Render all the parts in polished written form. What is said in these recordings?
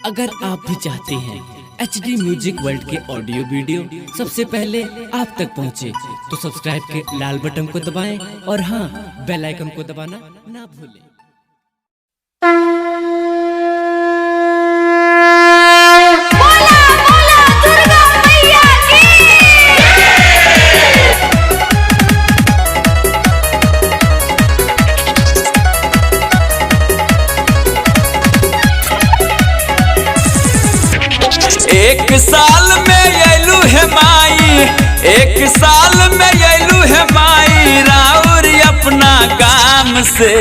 अगर आप भी चाहते हैं एच डी म्यूजिक वर्ल्ड के ऑडियो वीडियो सबसे पहले आप तक पहुंचे, तो सब्सक्राइब के लाल बटन को दबाएं और हाँ, बेल आइकन को दबाना ना भूलें। बोला बोला दुर्गा मैया की। एक साल में अयलू है माई, एक साल में अयलू है माई, राउर अपना काम से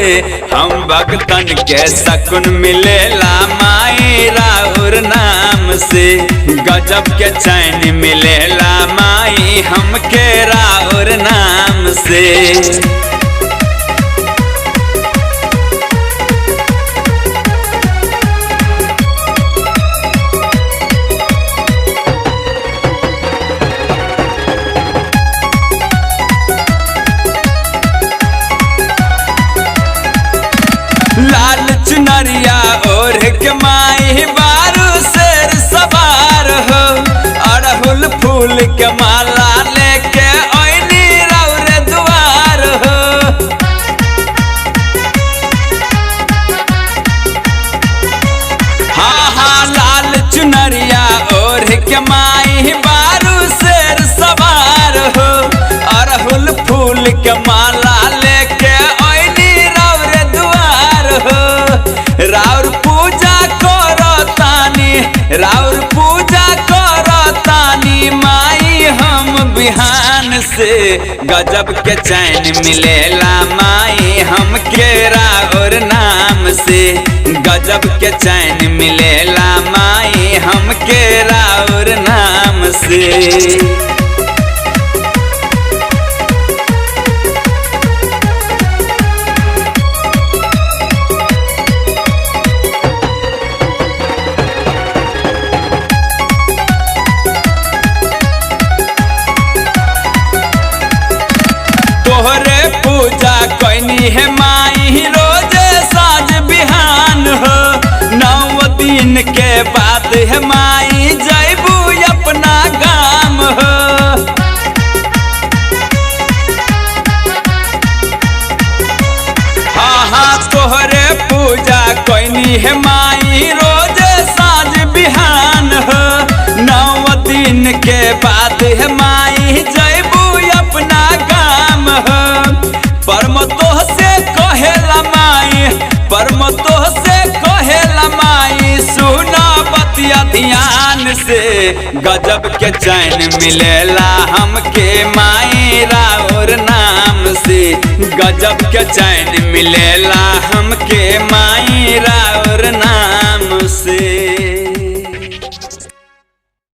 हम भक्तन के शकुन मिलेला माई, राउर नाम से गजब के चैन मिलेला माई, हमके राउर नाम से। लाल चुनरिया ओढ़ के माई बारू शेर सवार हो, अड़हुल फूल के माला लेके ओइनी रौर दुआर हो। हाँ हाँ, लाल चुनरिया ओढ़ के माई बारू शेर सवार हो, अड़हुल फूल के माला लेके ओइनी रौर दुआर हो। राउर पूजा करो तानी, राउर पूजा करो तानी माई, हम बिहान से गजब के चैन मिलेला माई, हमके राउर नाम से गजब के चैन मिलेला माई, हमके राउर नाम से। तोहरे पूजा कैनी है माई रोजे साँझ बिहान हो, 9 दिन के बाद है माई जैबू अपना गाम हो। हाँ हाँ, तोहरे पूजा कैनी है माई रोजे साँझ बिहान हो, 9 दिन के बाद है माई जैबू अपना गाम हो। परम तोह से कहेला माई, परम तोह से कहेला माई, सुना बतिया ध्यान से गजब के चैन मिलेला हमके माई, राउर नाम से गजब के चैन मिलेला हमके माई,